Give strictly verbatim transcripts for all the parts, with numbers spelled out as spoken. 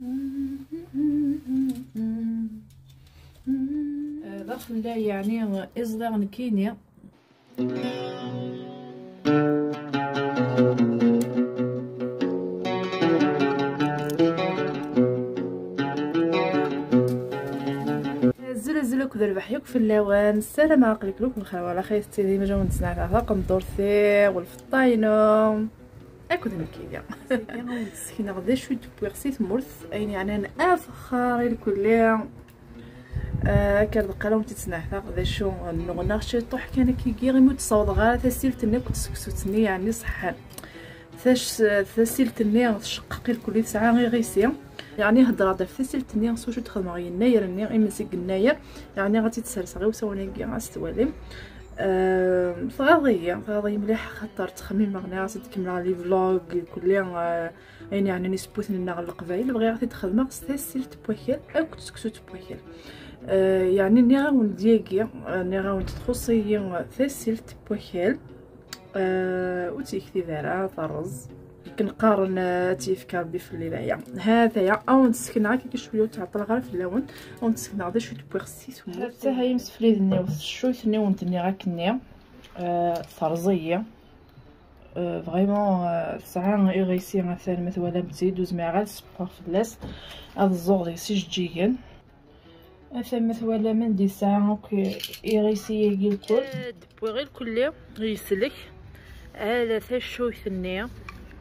آه، داخل لا يعني إزغار نكيني. Azul, azul akked rrbeḥ yakk fell-awen. Ssarameɣ aql-iken akk bxir, wala xir, tettili ma jawen tesnaɛt taqendurt-iw, lfeṭṭa-inu. Akked nekk iga. Ssekneɣ d acu i d-wwiɣ si tmurt, ayen yeɛnan afexxar i lkulli. Ah, akka d qqalaw n titneɛtaɣ d acu nnuɣnaɣ ciṭuḥ kan akka i giɣ imi ur d-ssawḍeɣ ara tasilt-nni akked seksu-nni, yeɛni ṣeḥḥan. Tac-, tasilt-nni tceqqeq i lkulli, tesɛa iɣisi. Yeɛni heddreɣ-d ɣef tasilt-nni s wacu d-xedmeɣ yennayer-nni, imensi n yennayer. Yeɛni ad tt-id-serseɣ i usawen-agi, ad s-twalim. Ah, tɣaḍ-iyi, tɣaḍ-iyi mliḥ, axaṭer ttxemmimeɣ nniɣ-as ad kemmleɣ les vlogs, kulli, ah, ayen yeɛnan isewwuten-nneɣ n Leqbayel, bɣiɣ ad t-id-xedmeɣ s tasilt n wakal akked seksu n wakal. Ah, yeɛni nniɣ-awen-d yagi, ah, nniɣ-awen-d txuṣṣ-iyi tasilt n wakal. Ah, ur tt-yektib ara, terreẓ. Akken qqaren, ah, ad tt-yefk Rebbi fell-i d aya. Ha-t-aya, ad wen-d-ssekneɣ akka cwiya, ur ttɛeṭṭleɣ ara fell-awen, ad wen-d-ssekneɣ d acu i d-wwiɣ si tmurt. Ha-t-aha imsefliden-iw, teccuyt-nni wen-d-nniɣ akkenni, ah, terreẓ-iyi. Euh, vraiment, euh, tesɛa iɣisi atan ma twalam-tt-id, ur zmireɣ ad seffqeɣ fell-as, ad ẓẓuɣ deg-s ijeǧǧigen. Atan ma twalam anda yesɛa akk iɣisi-agi lkul. D-, wwiɣ ilkulli yeslek, ala taccuyt-nni,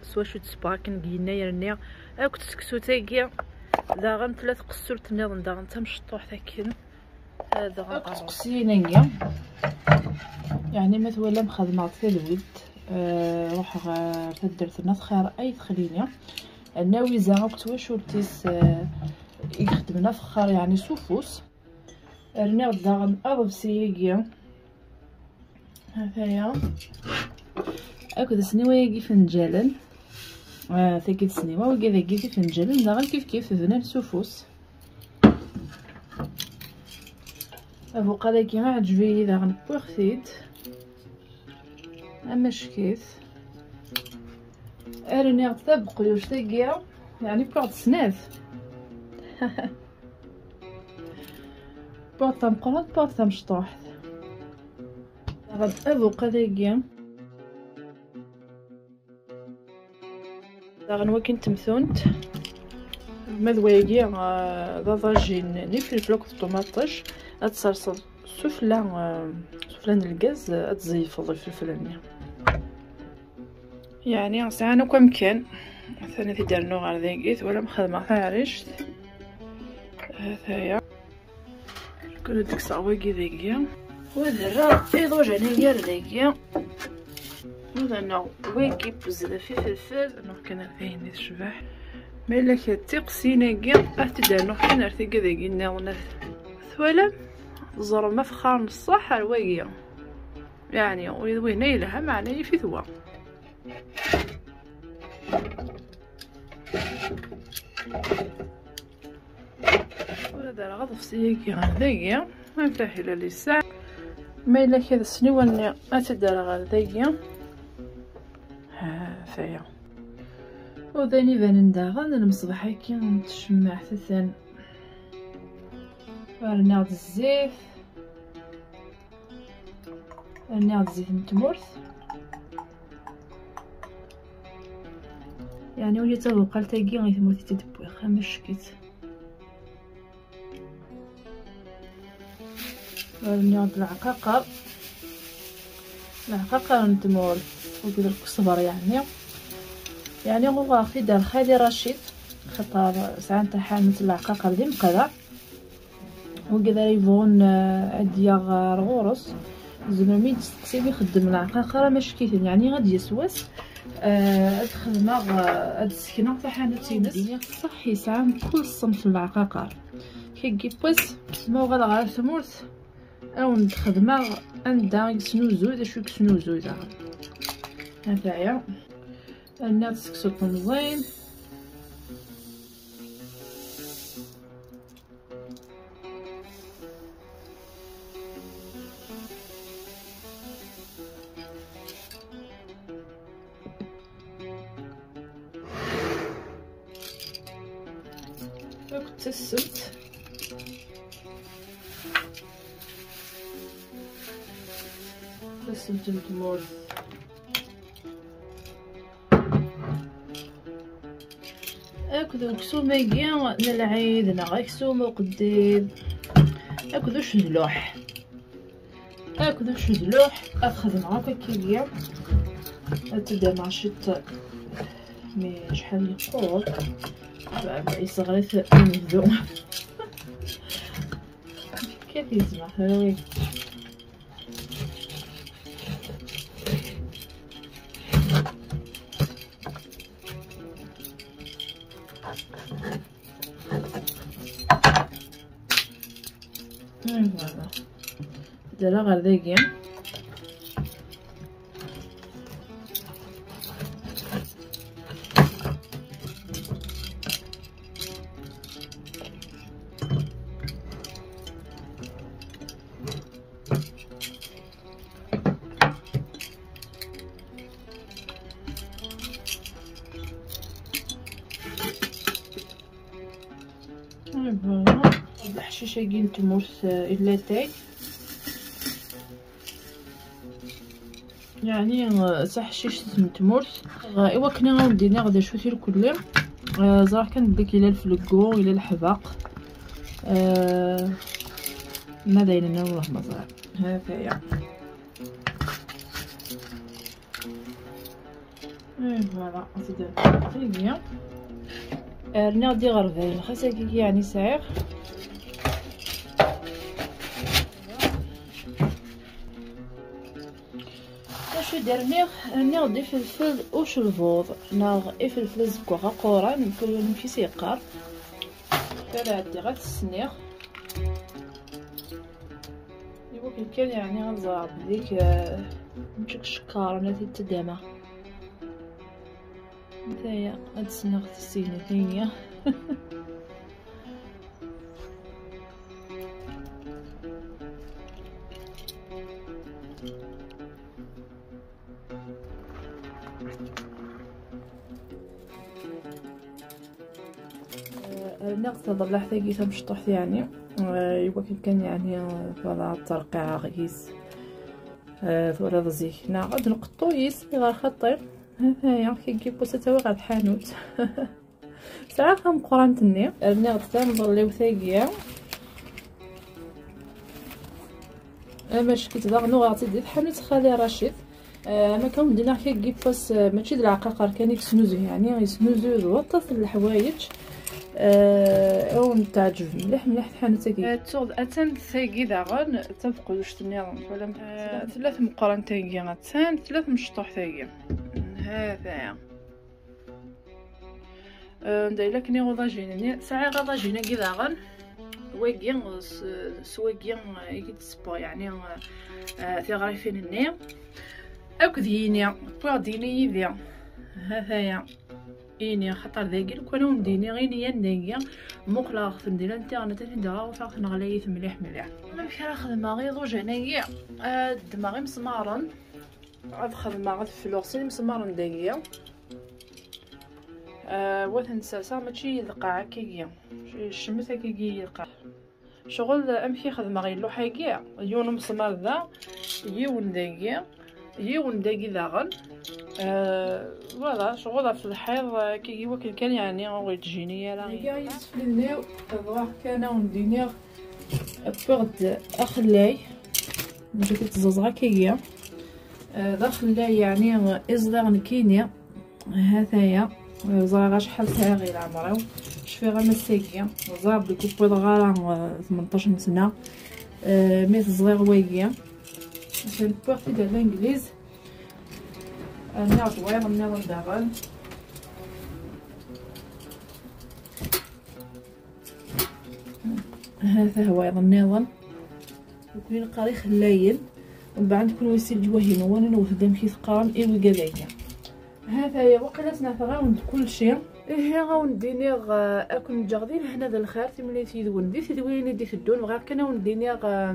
s wacu d-seffqeɣ akken deg yennayer-nni, akked seksu-tagi, daɣen tella tqessult nniḍen daɣen tamecṭuḥt akken. Ad ɣ-teqsiyin-agi, yeɛni ma twalam xedmeɣ-d tadwilt, eh, ruḥeɣ ɣer taddart n At Xir ay texlini. Annawiza akked twacult-is, eh, i ixeddmen afexxar, yeɛni s ufus. Rniɣ-d daɣen aḍebsi-agi. Ataya. Akked sniwa-agi ifenǧalen. Ah, tagi d sniwa, wagi dagi d ifenǧalen, daɣen kif kif bnan s ufus. Abuqal-agi iɛǧeb-iyi daɣen, wwiɣ-t-id. Amack-it. Rniɣ-d tabeqluct-agi, yeɛni wwiɣ-d snat. Wwiɣ-d tameqqrant, wwiɣ-d tamecṭuḥt. Daɣen abuqal-agi. Daɣen wakin temtunt. Ma d wayagi, ah, d aḍajin n ifelfel akked ṭumaṭic. Ad tserseḍ sufella, ah, sufella n lgaz, ah, ad tẓeyfeḍ ifelfel-nni. Yeɛni sɛan akk amkan. Atan ad t-id-rnuɣ ɣer dagi, twalam xedmeɣ taɛrict. Ataya. Kul ad kkseɣ wagi dagi. Wa ad rreɣ iḍujan-agi ar dagi. Wa ad rnuɣ wagi n bezzaf ifelfel. Rnuɣ kan ar tayen i tecbeḥ. Ma yella kra d tiqsiyin-agi, ad t-id-rnuɣ kan ar tagi dagi nniḍen. Twalam? Ẓrem afexxar n ṣṣeḥ ar wagi. Yeɛni, ula d wihin yelha, meɛna yif-it wa. Ula d ara ɣeḍfes yagi ɣer dagi, am tahila lisan. Ma yella kra d sniwa-nni, ad t-id-rreɣ ɣer dagi. Ha, taya. Udan ibanen daɣen lmeṣbaḥ-agi n tcemmaɛt atan. Rniɣ-d zzit. Rniɣ-d zzit n tmurt. Yeɛni ula d tabuqalt-agi i tmurt i tt-id-wwiɣ, amack-it. Rniɣ-d leɛqaqer. Leɛqaqer n tmurt. Akked lkesber yeɛni. Yeɛni uɣeɣ-t-id ar Xali Racid. Xaṭer sɛan taḥanut n leɛqaqer di Meqra. Wigad ara yebɣun, eh, ad d-yaɣ ar ɣur-s, tzemrem i d-testeqsim ixeddem leɛqaqer amack-iten, yeɛni ad d-yas wass, eh, ad xedmeɣ, eh, ad d-sekneɣ taḥanut-ines. Ddin-iɣ ṣṣeḥ, yesɛa mkul ṣṣenf n leɛqaqer. Kagi n wass, ma uɣaleɣ ɣer tmurt, ad wen-d-xedmeɣ anda i yesnuzuy, d acu i yesnuzuy daɣen. Ataya. Rniɣ-d seksu n temẓin. Akked tassemt. Tassemt n tmurt. Akked uksum-agi n lɛid, neɣ aksum uqeddid. Akked ucedluḥ. Akked ucedluḥ, ad xedmeɣ akk akkagi. Ad t-id-ameɣ ciṭ, mi acḥal yeqqur. Yesseɣret unebdu. Kif yezmer, tura. Hmm, voilà. Dala ɣer dagi. Voilà. Aḥcic-agi n tmurt, euh, n latay. Yeɛni, euh, taḥcict n tmurt. Euh, i wakken ad wen-d-iniɣ d acu-t irkelli. Euh, ẓriɣ kan belli yella lfelgu, yella leḥbaq. Euh, ma d ayen nniḍen, ma ẓriɣ. Ha-t-aya. Et voilà, c'est bien. Rniɣ-d iɣerdayen, xas akka yeɛni sɛiɣ. Acu d-rniɣ? Rniɣ-d ifelfel ucelbuḍ, neɣ ifelfel azeggaɣ aquran, mkul yiwen amek i s-yeqqar. Ad ɛeddiɣ ad t-sniɣ. Iwakken kan, yeɛni, ad ẓreɣ belli, eh, mačči deg ccekkaṛ, ad t-id-ttaddameɣ. Ata-ya, ad d-sniɣ tissegnit-agi. Eh, rniɣ taḍellaɛt-agi tamecṭuḥt, yeɛni, eh, iwakken kan, yeɛni, eh, voilà, terqiɛeɣ yis, eh, tura d zik. Neɣ ad nqeṭṭu yis, ɣer xaṭi. Ata-ya, kiki n wass ad tawi ɣer tḥanut. Sɛiɣ tameqqrant-nni, rniɣ-d tamḍelliwt-agi. Amackit daɣen uɣeɣ-tt-id di tḥanut Xali Racid. Eh, am akka wen-d-nniɣ kagi n wass, eh, mačči d leɛqaqer kan i yesnuzuy, yeɛni yesnuzuy d waṭas n leḥwayeǧ. Eh, ad wen-teɛǧeb mliḥ, mliḥ tḥanut-agi. Eh, tuɣ-, attan tagi daɣen, d tabqudust-nniḍen, twalam? Eh, tella tmeqqrant-agi, attan, tella tmecṭuḥt-agi. Ha-t-aya. Euh, anda yella kniɣ uḍajin-nni. Sɛiɣ aḍajin-agi daɣen. Wagi s, s wagi i d-ssewweɣ, yeɛni, euh, tiɣrifin-nni. Akked yini, wwiɣ-d yini yid-i. Ha-t-aya. Ini, xaṭer dagi, lukan ad wen-d-iniɣ ini yan dagi, muqleɣ-ten di l'internet, ad ten-id-aɣeɣ, ufiɣ-ten ɣlayit mliḥ, mliḥ. Amek ara xedmeɣ iḍujan-agi? Ad ddmeɣ imesmaren. Ad xedmeɣ, ad fluɣ sin imesmaren dagi. Ah, wa ten-serseɣ mačči i lqaɛ akkagi. Cemmet akkagi i lqaɛ. Ccɣel amek i xedmeɣ i lluḥ-agi, yiwen umesmar da, yiwen dagi, yiwen dagi daɣen. Ah, voilà, ccɣel ɣef lḥiḍ, akkagi wakken kan, yeɛni ur yettjini ara. Iga yiseflen-iw, bɣiɣ kan ad wen-d-iniɣ, wwiɣ-d axellay. Nǧuk tẓeẓ akkagi. Eh, d axellay, yeɛni, iẓḍiɣ nekkini. Ha-t-aya. Eh, ẓriɣ acḥal sɛiɣ i leɛmer-iw. Cfiɣ am ass-agi. Ẓriɣ belli ur wwiḍeɣ ara, eh, tmenṭac n sna. Eh, mi t-ẓḍiɣ wagi. Atan wwiɣ-t-id ar Langliz. Rniɣ-d wayeḍ nniḍen daɣen. Ha-t-a wayeḍ nniḍen. Nekkni neqqar ixellayen. Mbeɛd kunwi si leǧwah-inu, wani newwet-d amek i teqqarem i wigad-agi. Ha-t-aya, waqila sneɛteɣ-awen-d kulci. Ihi, ad wen-d-iniɣ, eh, ad ken-ǧǧeɣ di lehna d lxir, timlilit yid-wen di tedwiyin i d-iteddun. Bɣiɣ kan ad wen-d-iniɣ, eh,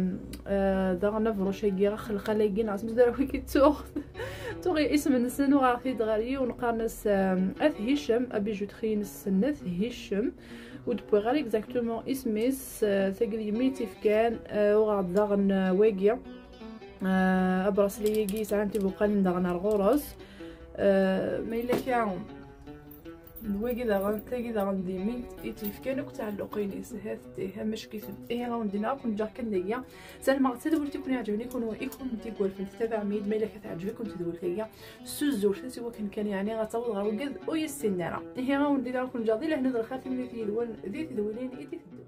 eh, daɣen abruc-agi, axelxal-agi, neɣ asmi d arraw-agi ttuɣ. Tuɣ isem-nsen uɣeɣ-t-id ɣer yiwen, qqaren-as, eh, At Hicem, abijutri-ines-nnes Hicem. Ur d-wwiɣ ara exactement isem-is. Eh, tagi d yemmi i tt-ifkan. Eh, uɣeɣ-d daɣen, eh, wagi. Eh, abracelet-agi yesɛan tibuqalin daɣen ar ɣur-s. Eh, ma yella kra d wagi daɣen, tagi daɣen d yemmi i tt-ifkan akk tɛelluqin-is. Hat, ihi, amack-itent. Ihi, a wen-d-iniɣ, ad ken-ǧǧeɣ kan dagi. Ssarameɣ d tadwilt i ken-iɛeǧben, i ken-, i ken-id-iwalfen, tettabaɛem-iyi-d ma yella ka teɛǧeb-iken tedwilt-agi. Ssuzzurtet i wakken kan, yeɛni, ad taweḍ ɣer wigad ur yessin ara. Ihi, a wen-d-iniɣ, ad ken-ǧǧeɣ di lehna d lxir, timlilit yid-wen di tedwilin i d-iteddun.